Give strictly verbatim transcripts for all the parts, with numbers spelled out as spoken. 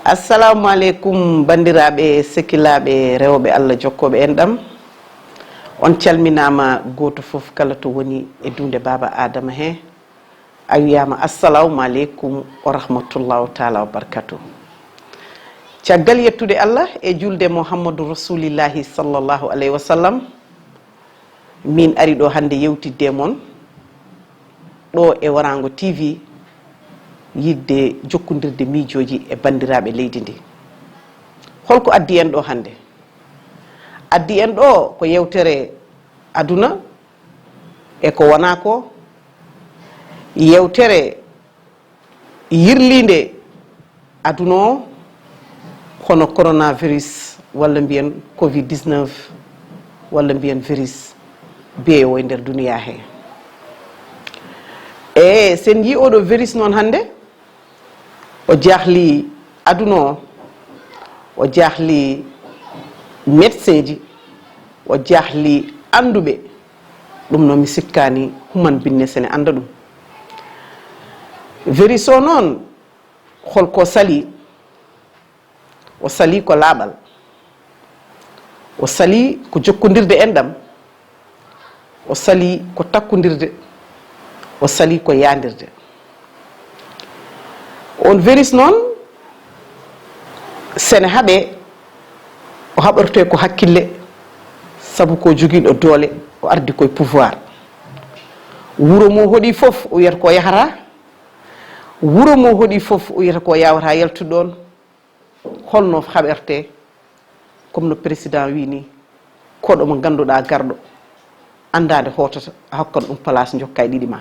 Assalamu aleykum, banndiraaɓe, sekilaaɓe, rewɓe Allah jokkooɓe enɗam. On calminaama, gooto fof kala to woni e duunde Baaba Aadama he. A wiyaama assalamu aleykum wa rahmatullahu taala wa barakatuh. Caggal yettude Allah e julde Muhammadu Rasulillahi sallallahu alayhi wa sallam, min ari ɗo hannde yewtidde e mon ɗo e Warango T V, yidde jokkondirde miijooji e banndiraaɓe leydi ndi. Holko addi en ɗo hannde? Addi en ɗo ko yewtere aduna e ko wonaa ko, yewtere yirliinde aduna o, hono coronavirus walla mbiyen covid dix-neuf walla mbiyen virus biyeyo e nder duniya he. E sen yii oɗo virus noon hannde, o jahli aduna o, o jahli médecin ji, o jahli annduɓe. Ɗum noon mi sikkaani human binne sene annda ɗum. Virus o noon, holko sali? O sali ko laaɓal. O sali ko jokkondirde enɗam. O sali ko takkondirde. O sali ko yaandirde. On virus noon, sene haɓe, o haɓorte ko hakkille, sabu ko jogiiɗo doole, o ardi koye pouvoir. Wuro mo hoɗi fof, o wiyata ko yahata. Wuro mo hoɗi fof, o wiyata ko yawata yaltude ɗon. Holno haɓorte? Comme no président wi ni, koɗo mo ngannduɗaa garɗo, anndaa nde hootata, a hokkan ɗum place, njokka e ɗiɗi ma.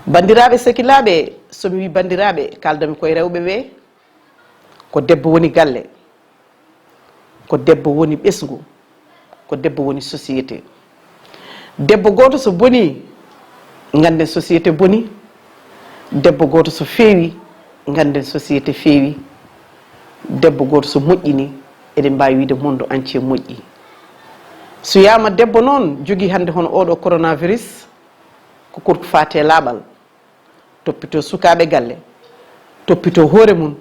Banndiraaɓe, sekilaaɓe, so mi wi banndiraaɓe, kaaldami koye rewɓe ɓe, ko debbo woni galle, ko debbo woni ɓesngu, ko debbo woni société. Debbo gooto so bonii, ngannden société bonii. Debbo gooto so feewi, ngannden société feewi. Debbo gooto so moƴƴini, eɗen mbaawi wiyde monde entier moƴƴi. So wiyaama debbo noon jogii hannde hono oɗo coronavirus, ko korko faati e laaɓal. Toppitoo sukaaɓe galle, toppitoo hoore mum,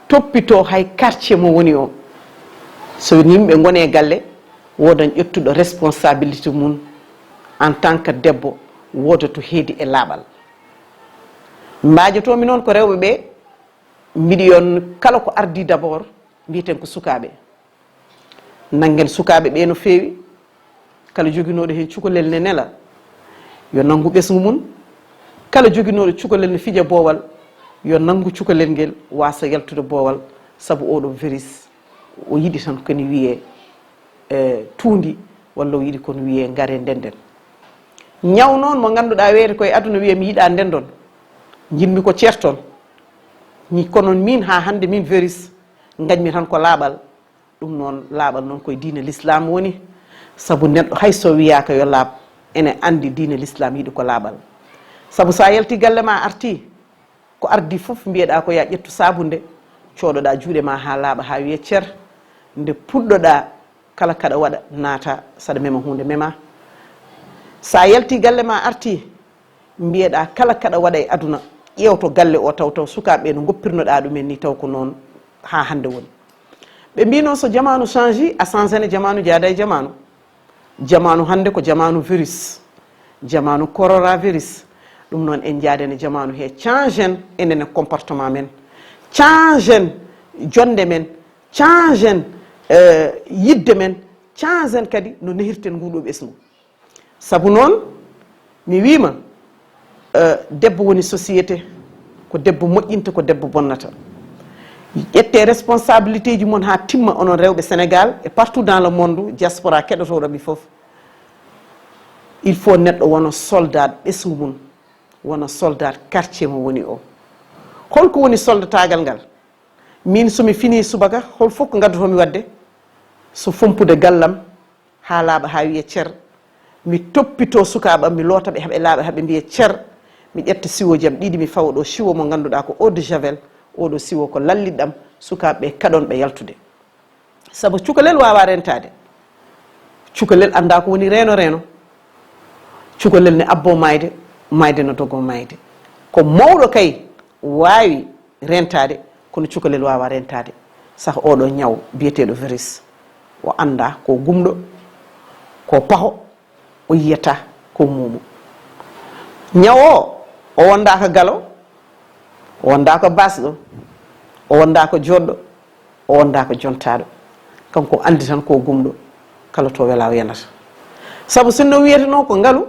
toppitoo hay quartier mo woni o. So yimɓe ngoni e galle, woodan ƴettuɗo responsabilité mum en tant que debbo, wooda to heedi e laaɓal. Mbaajotoomi noon ko rewɓe ɓe, mbiɗi on kala ko ardii d'abord, mbiyeten ko sukaaɓe. Nanngen sukaaɓe ɓe no feewi. Kala joginooɗo heen cukalel ne nela, yo nanngu ɓesngu mum. Kala joginooɗo cukalel ne fija boowal, yo nanngu cukalel ngel waasa yaltude boowal, sabu oɗo virus, o yiɗi tan ko ne wiyee, e, tuundi, walla o yiɗi ko ne wiyee ngare ndennden. Ñaw noon mo ngannduɗaa weere koye aduna wiyee mi yiɗaa ndendon, njiɗmi ko ceerton. Mi, kono miin haa hannde miin virus, ngañmi tan ko laaɓal. Ɗum noon, laaɓal noon koye diine l'islam woni, sabu neɗɗo hay so wiyaaka yo laaɓ, ene anndi diine l'islam yiɗi ko laaɓal. Sabu so a yalti galle ma, a arti, ko ardi fof mbiyeɗaa ko ya ƴettu saabunde, cooɗoɗaa juuɗe ma haa laaɓa, haa wiye cer, nde puɗɗoɗaa kala kaɗa waɗa naata, saɗa mema huunde mema. So a yalti galle ma, arti, mbiyeɗaa kala kaɗa waɗa e aduna, ƴeewto galle o taw, taw sukaaɓe ɓe no ngoppirnoɗaa ɗumen ni, taw ko noon haa hannde woni. Ɓe mbii noon so jamaanu change, a changene jamaanu, jaada e jamaanu. Jamaanu hannde ko jamaanu virus, jamaanu coronavirus. Ɗum noon en njaadene jamaanu he, changen enen e comportement men, changen jonde men, changen, eh, yidde men, changen kadi no nehirten nguɗo ɓesngu. Sabu noon, mi wiima, eh, debbo woni société, ko debbo moƴƴinta, ko debbo bonnata. Ƴette responsabilité ji mon haa timma, onon rewɓe Sénégal et partout dans le monde, diaspora keɗotooɗo mi fof. Il faut neɗɗo wona soldat ɓesngu mum, wona soldat quartier mo woni o. Holko woni soldataagal ngal? Min, so mi fini subaka, hol fof ko ngaddotomi waɗde? So fompude gallam, haa laaɓa, haa wiya cer. Mi toppitoo sukaaɓe am, mi loota ɓe, haɓe laaɓa, haɓe mbiya cer. Mi ƴetta siwooji am ɗiɗi, mi fawa ɗo siwo mo ngannduɗaa ko eau de javel, oɗo siwo ko lalliɗɗam, sukaaɓe ɓe kaɗon ɓe yaltude. Sabu cukalel waawaa rentaade. Cukalel anndaa ko woni reeno reeno. Cukalel ne abboo maayde, maayde no dogoo maayde. Ko mawɗo kay waawi rentaade, Kono cukalel waawaa reentaade. Saka oɗo ñaw biyeteeɗo virus, o anndaa ko gumɗo, ko paho, o yiyata ko muumo. Ñaw o, o wondaa ko galo, o wondaa ko baasɗo, o wondaa ko joɗɗo, o wondaa ko jontaaɗo. Kanko anndi tan ko gumɗo, kala to welaa o yanata. Sabu sinno wiyetenoo ko ngalu,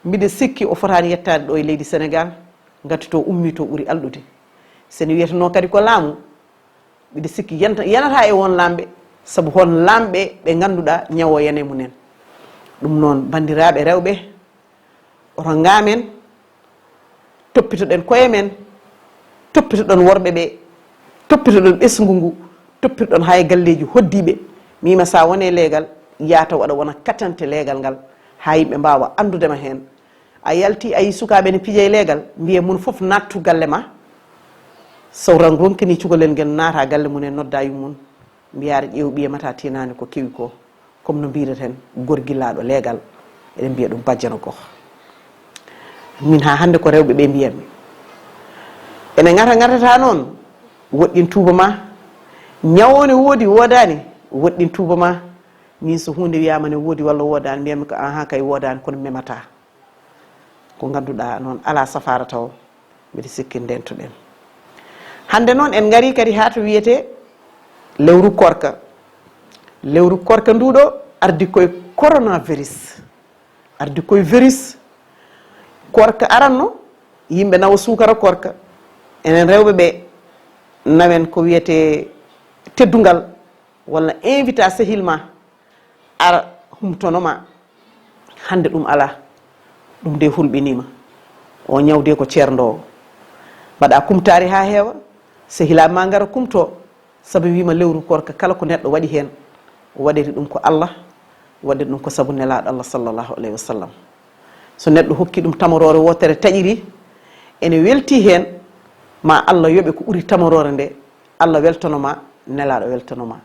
mbiɗa sikki o fotaani yettaade ɗo e leydi Senegaal, ngati to ummii to ɓuri alɗude. Sene wiyetenoo kadi ko laamu, mbiɗa sikki yanta-, yanata e won laamɓe, sabu hon laamɓe ɓe ngannduɗaa ñaw o yanay mumen. Ɗum noon, banndiraaɓe rewɓe, oto ngaamen, toppitoɗen koye men, toppitoɗon worɓe ɓe, toppitoɗon ɓesngu ngu, toppitoɗon hay galleeji hoddiiɓe. Miima sa wone leegal, yaata waɗa wona katante leegal ngal, haa yimɓe mbaawa anndude ma heen. A yalti, a yi sukaaɓe ne pija e leegal, mbiye mun fof naattu galle ma. So ran ronkini cukalel ngel naata galle mum en, nodda yummum, mbiya aɗa ƴeew ɓiye mata tinaani ko kewi ko, comme no mbiɗeten gorgilaaɗo leegal, eɗen mbiya ɗum bajjano goh. Min haa hannde ko rewɓe ɓe mbiyatmi. Ene ŋata ŋatata noon, woɗɗin tuuba ma. Ñaw o ne woodi, woodaani, woɗɗin tuuba ma. Min so huunde wiyaama ne woodi walla woodaani, mbiyatmi ko ahan kay woodaani, kono memata. Ko ngannduɗaa noon alaa safaara taw, mbiɗa sikki ndentuɗen. Hannde noon en ngarii kadi haa to wiyetee lewru korka. Lewru korka nduɗo ardi koye coronavirus. Ardi koye virus. Korka aranno, yimɓe nawa suukara korka. Enen rewɓe ɓe nawen ko wiyetee teddungal walla invita sehil ma ara humtono ma. Hannde ɗum alaa. Ɗum de hulɓiniima. O ñaw de ko ceerndoowo. Mbaɗa kumtaari haa heewa, sehilaaɓe ma ngara kumto. Sabu wiima lewru korka kala ko neɗɗo waɗi heen, o waɗiri ɗum ko Allah, waɗiri ɗum ko sabu nelaaɗo Allah sallallahu alayhi wa sallam. So neɗɗo hokki ɗum tamoroore wootere taƴiri, ene welti heen, ma Allah yoɓe ko ɓuri tamoroore nde, Allah weltano ma, nelaaɗo weltano ma.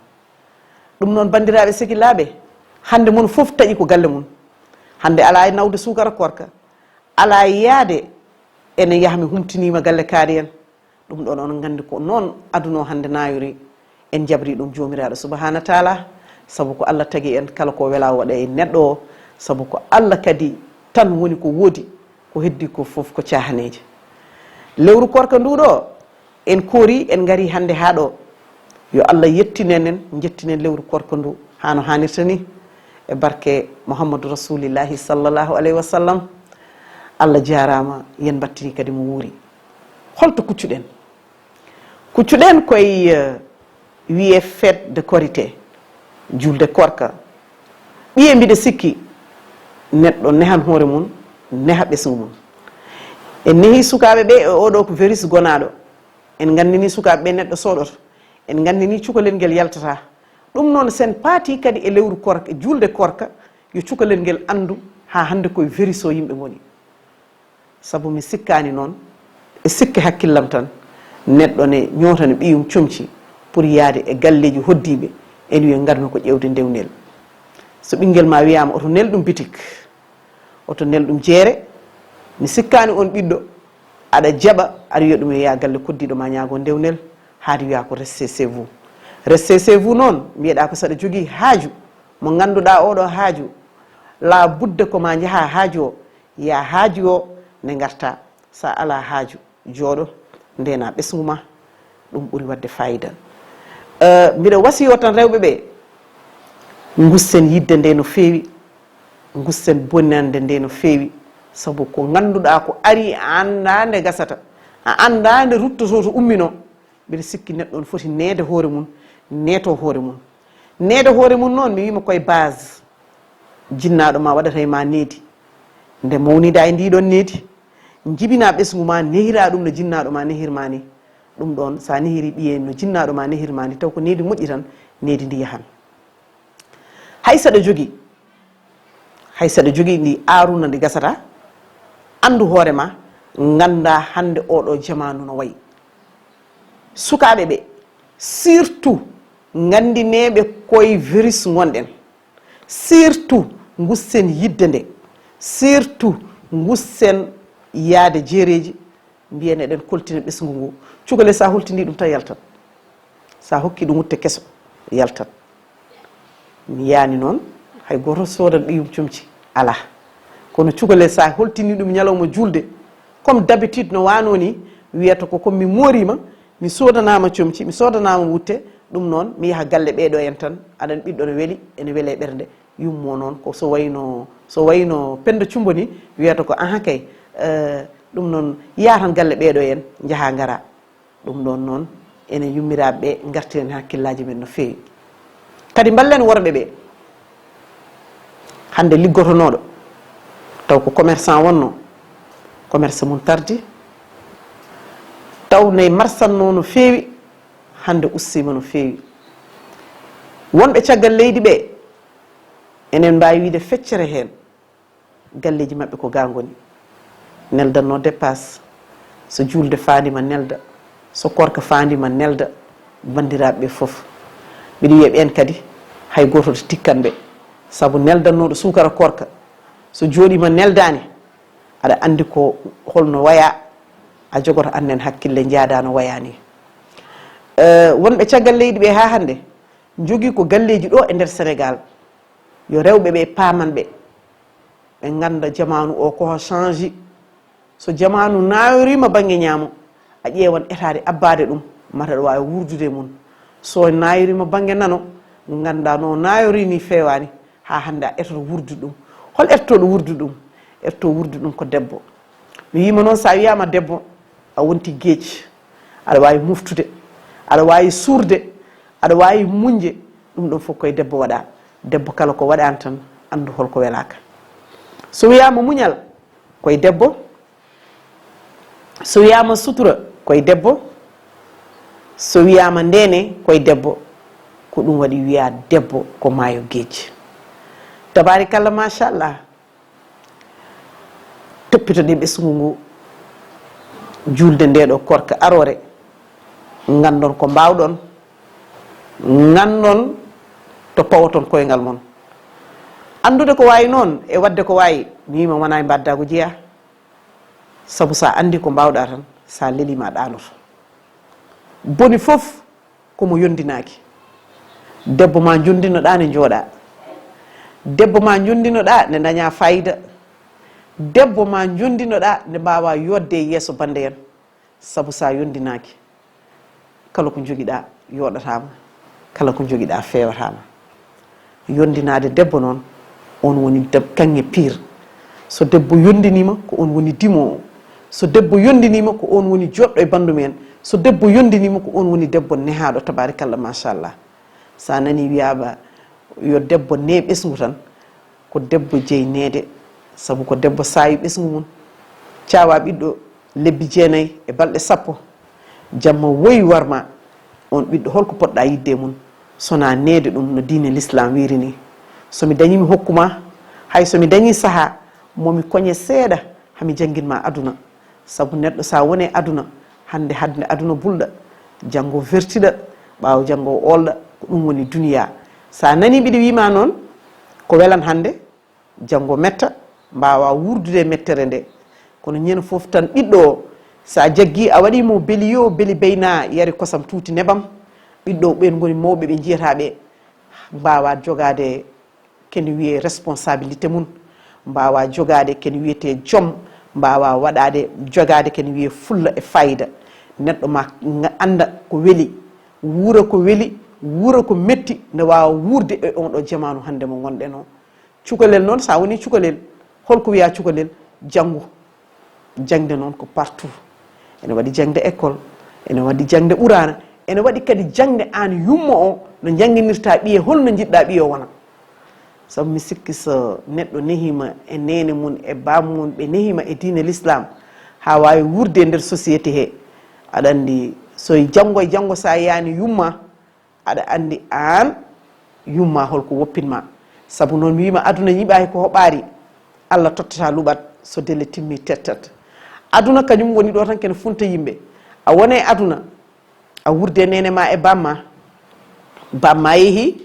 Ɗum noon, banndiraaɓe sehilaaɓe, hannde mon fof taƴi ko galle mum. Hannde alaa e nawde suukara korka, alaa e yaade ene yaha mi humtiniima galle kaari en. Ɗum ɗoon on nganndi ko noon aduna o hannde naayori. En njabri ɗum Joomiraaɗo Subhaana Taala, sabu ko Allah tagi en kala ko welaa waɗa e neɗɗo o, sabu ko Allah kadi tan woni ko woodi, ko heddi ko fof ko caahaneeji. Lewru korka ndu ɗo, en koori, en ngari hannde haa ɗo. Yo Allah yettinen en, njettinen lewru korka ndu haa no haanirta ni, e barke Muhammadu Rasulillahi sallallahu alayhi wa sallam. Allah jaaraama, yen mbattini kadi mo wuuri. Holto kuccuɗen? Kuccuɗen koye, eh, wiye fête de Korité, julde korka. Ɓiye mbiɗa sikki neɗɗo nehan hoore mum, neha ɓesngu mum. En nehi sukaaɓe ɓe e oɗo ko virus gonaaɗo. En nganndini sukaaɓe ɓe neɗɗo soɗoto. En nganndini cukalel ngel yaltata. Ɗum noon, sen paati kadi e lewru korka, e julde korka, yo cukalel ngel anndu haa hannde koye virus o yimɓe ngoni. Sabu mi sikkaani noon, e sikke hakkillam tan, neɗɗo ne ñootana ɓiyum comci pour yaade e galleeji hoddiiɓe, en wiya ngarmi ko ƴeewde ndewnel. So ɓinngel ma wiyaama oto nel ɗum bitik, oto nel ɗum jeere, mi sikkaani on ɓiɗɗo, aɗa jaɓa, aɗa wiya ɗum yo yaa galle koddiiɗo ma ñaago ndewnel, haadi wiya ko restez chez vous. Restez chez vous noon, mbiyeɗaa ko saɗa jogii haaju, mo ngannduɗaa oɗo haaju, laa budda ko ma njaha haaju o, yaa haaju o nde ngarta. Sa alaa haaju, jooɗo, ndeena ɓesngu ma, ɗum ɓuri waɗde fayida. Eh, mbiɗa wasiyo tan rewɓe ɓe, ngussen yidde nde no feewi, ngussen bonnande nde no feewi, sabu ko ngannduɗaa ko ari a anndaa nde gasata, a anndaa nde ruttoto to umminoo. Mbiɗa sikki neɗɗo on foti neede hoore mum, neeto hoore mum. Neede hoore mum noon, mi wiima koye base. Jinnaaɗo ma waɗata e ma needi. Nde mawnida e ndi ɗon needi, njibina ɓesngu ma, nehira ɗum no jinnaaɗo ma nehir ma ni. Ɗum ɗon, sa nehiri ɓiye no jinnaaɗo ma nehir ma ni, taw ko needi moƴƴi tan, needi ndi yahan. Hay saɗa jogii, hay saɗa jogii ndi aaruna ndi gasata, anndu hoore ma, ngannda hannde oɗo jamaanu no wayi. Sukaaɓe ɓe, surtout nganndineeɓe koye virus ngonɗen, surtout ngussen yidde nde, surtout ngussen yaade jeereeji, Mbiyen eɗen koltina ɓesngu ngu. Cukalel, so a holtini ɗum tan, yaltat. So a hokki ɗum wutte keso, yaltat. Mi yaani noon, hay gooto soodat ɓiyum comci, alaa. Kono cukalel, so a holtini ɗum ñalawma juulde, comme d'habitude no waanoo ni, wiyata ko, comme mi mooriima, mi soodanaama comci, mi soodanaama wutte, ɗum noon, mi yaha galle ɓeeɗo en tan, aɗa anndi ɓiɗɗo no weli, ene weli e ɓernde, yummo noon, ko so wayno, so wayno Pennda Cummbo ni, wiyata ko, "Aha kay, eh, ɗum noon, yaa tan galle ɓeeɗo en, njaha ngara." Ɗum ɗoon noon, enen yummiraaɓe ɓe, ngartiren hakkillaaji men no feewi. Kadi mballen worɓe ɓe. Hannde liggotonooɗo, taw ko commerçant wonnoo, commerce mum tardi, taw ne marsannoo no feewi, hannde ustiima no feewi. Wonɓe caggal leydi ɓe, enen mbaawi wiyde feccere heen. Galleeji maɓɓe ko ga ngoni. Neldanno dépasse. So juulde faandiima nelda. So koorka faandiima nelda. Banndiraaɓe ɓe fof. Mbiɗo wiya ɓeen kadi hay gooto to tikkan ɓe. Sabu neldannooɗo suukara koorka, so jooɗiima neldaani, aɗa anndi ko holno waya, a jogoto annden hakkille, njaada no waya ni. Eh, wonɓe caggal leydi ɓe haa hannde, njogii ko galleeji ɗo e nder Senegaal. Yo rewɓe ɓe paaman ɓe. Ɓe ngannda jamaanu o ko change. So jamaanu naayoriima bannge ñaamo, a ƴeewan etaade abbaade ɗum, mata ɗo waawi wuurdude e mum. So naayoriima bannge nano, ngannda no naayori ni feewaani, haa hannde a etoto wuurdude ɗum. Hol etotooɗo wuurdude ɗum? Etotoo wuurdude ɗum ko debbo. Mi wiima noon, so a wiyaama debbo, a wonti geec. Aɗa waawi moftude, aɗa waawi suurde, aɗa waawi muñde. Ɗum ɗon fof koye debbo waɗa. Debbo kala ko waɗaani tan, anndu holko welaaka. So wiyaama muñal, koye debbo. So wiyaama sutura, koye debbo. So wiyaama ndeene, koye debbo. Ko ɗum waɗi wiyaa debbo ko maayo geec. Tabaarikalla, machallah. Toppitoɗen ɓesngu ngu, juulde nde ɗo koorka aroore, nganndon ko mbaawɗon, nganndon to pawoton koyngal mon. Anndude ko waawi noon e waɗde ko waawi, mi wiima wonaa e mbaddaagu jeyaa. Sabu so a anndi ko mbaawɗaa tan, so a leliima a ɗaanoto. Boni fof, ko mo yondinaaki. Debbo ma jondinoɗaa ne njooɗaa. Debbo ma jondinoɗaa ne dañaa fayida. Debbo ma jondinoɗaa ne mbaawa yodde e yeeso bannde en. Sabu so a yondinaaki, kala ko njogiɗaa yooɗataa ma, kala ko njogiɗaa feewataa ma. Yondinaade debbo noon, oon woni deb-, kaŋŋe pire. So debbo yondiniima, ko oon woni dimoowo. So debbo yondiniima, ko oon woni joɗɗo e banndum en. So debbo yondiniima, ko oon woni debbo nehaaɗo, tabaarikalla, machallah. So a nanii wiyaama yo debbo nee ɓesngu tan, ko debbo jeyi neede, sabu ko debbo saawi ɓesngu mum. Caawa ɓiɗɗo lebbi jeenayi e balɗe sappo, jamma woyi war ma, oon ɓiɗɗo holko potɗa yiɗde e mum, so wonaa neede ɗum no diine Lislaam wiiri ni. So mi dañii mi hokku ma, hay so mi dañii sahaa, mo mi koñe seeɗa, hami janngin ma aduna. Sabu neɗɗo so a woni e aduna, hannde, hannde aduna bulɗa, janngo fertiɗa, ɓaawo janngo o oolɗa, ko ɗum woni duniyaa. So a nanii mbiɗa wiima noon, ko welan hannde, janngo metta, mbaawa wuurdude e mettere nde. Kono ñande fof tan ɓiɗɗo o, so a jaggii a waɗii mo beli yo beli beyna, yari kosam tuuti nebam, ɓiɗɗo o ɓeen ngoni mawɓe ɓe njiyataa ɓe, mbaawa jogaade kene wiyee responsabilité mum, mbaawa jogaade kene wiyetee jom, mbaawa waɗaade, jogaade kene wiyee fulla e fayida. Neɗɗo ma nga-, annda ko weli, wuura ko weli, wuura ko metti, nde waawa wuurde e on ɗo jamaanu hannde mo ngonɗen o. Cukalel noon, so a woni cukalel, holko wiyaa cukalel? Janngu. Jaŋde noon ko partout. Ene waɗi jaŋde école, ene waɗi jaŋde Quraana, ene waɗi kadi jaŋde aan yumma o, no njannginirta ɓiye, holno njiɗɗa ɓiye o wona. Sabu mi sikki so neɗɗo nehiima e neene mum e baam mum, ɓe nehiima e diine Lislaam, haa waawi wuurde e nder société he, aɗa anndi so janngo e janngo so a yaani yumma, aɗa anndi aan yumma holko woppin ma. Sabu noon mi wiima aduna ñiɓaaki ko hoɓaari, Allah tottata luɓat, so delle timmi tettat. Aduna kañum woni ɗo tan kene funta yimɓe. A wone aduna, a wuurde neene ma e bamma, bamma yehi,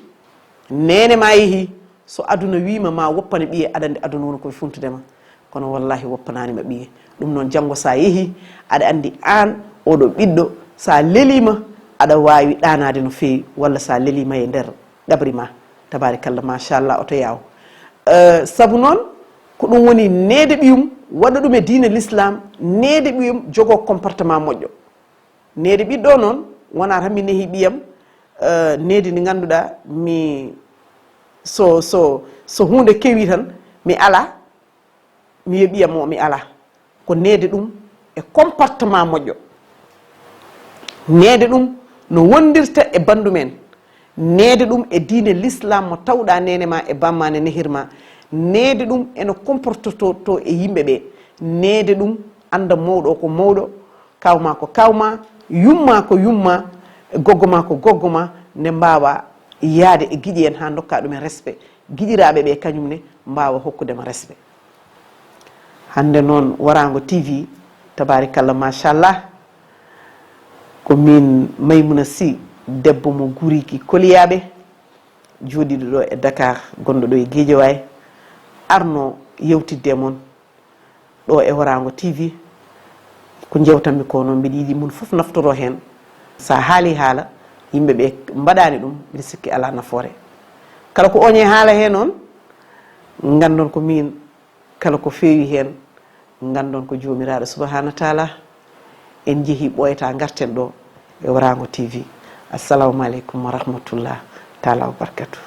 neene ma yehi, so aduna wiima ma woppane ɓiye, aɗa anndi aduna woni koye funtude ma. Kono wallahi woppanaani ma ɓiye. Ɗum noon, janngo so a yehi, aɗa anndi aan oɗo ɓiɗɗo, so a leliima, aɗa waawi ɗaanaade no feewi, walla so a leliima e nder ɗaɓri ma. Tabaarikalla, machallah, oto yaaw. Eh, sabu noon, ko ɗum woni neede ɓiyum, waɗa ɗum e diine l'islam, neede ɓiyum jogoo comportement moƴƴo. Neede ɓiɗɗo noon, wonaa tan mi nehi ɓiyam, eh, needi ndi ngannduɗaa mi, so, so, so huunde kewi tan, mi ala, mi wiya ɓiyam o mi ala. Ko neede ɗum e comportement moƴƴo. Neede ɗum no wondirta e banndum en. Neede ɗum e diine l'islam mo tawɗa neene ma e bamma ne nehir ma. Neede ɗum eno comportoto to e yimɓe ɓe. Neede ɗum annda mawɗo o ko mawɗo, kawma ko kawma, yumma ko yumma, goggo ma ko goggo ma, nde mbaawa yaade e giƴi en haa ndokka ɗum en respect. Giƴiraaɓe ɓe kañum ne mbaawa hokkude ma respect. Hannde noon, Waraango T V, tabaarikalla, machallah, ko miin Maymuna Sy, debbo mo Guriiki Koliyaaɓe, jooɗiiɗo ɗo e Dakar, gonɗo ɗo e Guédiawaye, arno yewtidde e mon ɗo e Waraango T V. Ko njewtanmi ko noon, mbiɗa yiɗi mon fof naftoro heen. So a haali haala, yimɓe ɓe mbaɗaani ɗum, mbiɗa sikki alaa nafoore. Kala ko oñe haala heen noon, nganndon ko miin, kala ko feewi heen, nganndon ko Joomiraaɗo Subhaanahu wa Taala. En njehi ɓooyata, ngarten ɗo e Waraango T V. Assalamu aleykum wa rahmatullah taala wa barakatuh.